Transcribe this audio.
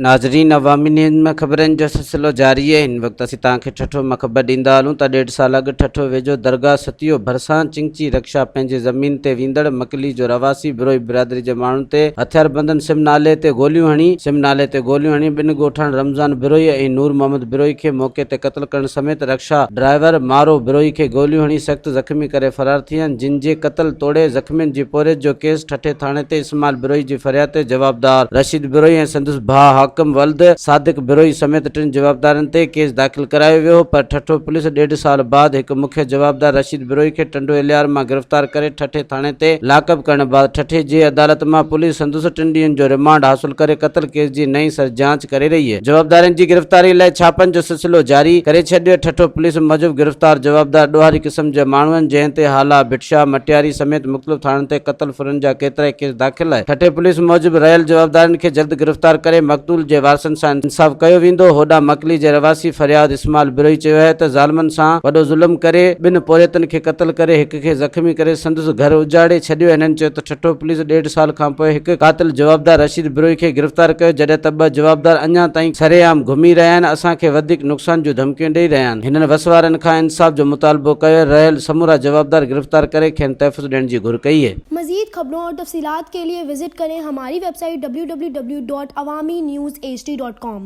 ناظرين عوامي نيوز ۾ خبرن جو سلسلو جاري آهي هن وقت اسين توهان کي ٺٽو مان خبر ڏيندا هلون ته ڏيڍ سال اڳ ٺٽو ويجهو درگاهه ستيو ڀرسان چنگچي رڪشا پنهنجي زمين تي ويندڙ مڪلي جو رهواسي بروهي برادري جي ماڻهن تي هٿياربندن سم نالي تي گوليون هڻي سم نالي تي گوليون هڻي ٻن ڳوٺاڻن رمضان بروهي ۽ نور محمد بروهي کي موقعي تي قتل ڪرڻ سميت رڪشا ڊرائيور مارو بروهي کي گوليون هڻي سخت زخمي ڪري فرار ٿي ويا جن جي قتل توڙي زخمين جي پورهيت جو ڪيس ٺٽي ٿاڻي تي اسماعيل بروهي جي فرياد تي جوابدار رشيد بروهي ۽ سندس ڀاء حاڪم ولد صادق بروهي سميت ٽن جوابدارن تي ڪيس داخل ڪرايو ويو هو پر ٺٽو پوليس ڏيڍ سال بعد هڪ مکيه جوابدار رشيد بروهي کي ٽنڊو الهيار مان گرفتار ڪري ٺٽي ٿاڻي تي لاڪپ ڪرڻ بعد ٺٽي جي عدالت مان پوليس سندس ٽن ڏينهن جو رمانڊ حاصل ڪري قتل ڪيس جي نئين سر جاچ ڪري رهي آهي. جوابدارن جي گرفتاري لاء ڇاپن جو سلسلو جاري ڪري ڇڏيو. ٺٽو پوليس موجب گرفتار جوابدار ڏوهاري قسم جا ماڻهو آهن جنهن تي هالا، ڀٽشاهه، مٽياري سميت مختلف ٿاڻن تي قتل ڦرن جا ڪيترائي ڪيس داخل آهي. ٺٽي پوليس موجب رهيل جوابدارن کي جلد گرفتار ڪري مقتول جي وارثن سان انصاف ڪيو ويندو. هوڏانهن مڪلي جي رهواسي فرياد اسماعيل بروهي چيو آهي ته ظالمن سان وڏو ظلم ڪري ٻن پورهيتن کي قتل ڪري هڪ کي زخمي ڪري سندس گهر اجاڙي ڇڏيو. هنن چيو ته ٺٽو پوليس ڏيڍ سال کانپوء هڪ قاتل جوابدار رشيد بروهي کي گرفتار ڪيو جڏهن ته ٻه جوابدار اڃا تائين سرعام گهمي رهيا آهن اسان کي وڌيڪ نقصان جون ڌمڪيون ڏئي رهيا آهن. هنن وس وارن کان انصاف جو مطالبو ڪيو رهيل سمورا جوابدار گرفتار ڪري کين تحفظ ڏيڻ جي گهر ڪئي. مزيد خبرون اور تفصيلات کے لئے وزٽ ڪرين ھماري ويب سائيٽ www.awamiNewsHD.com.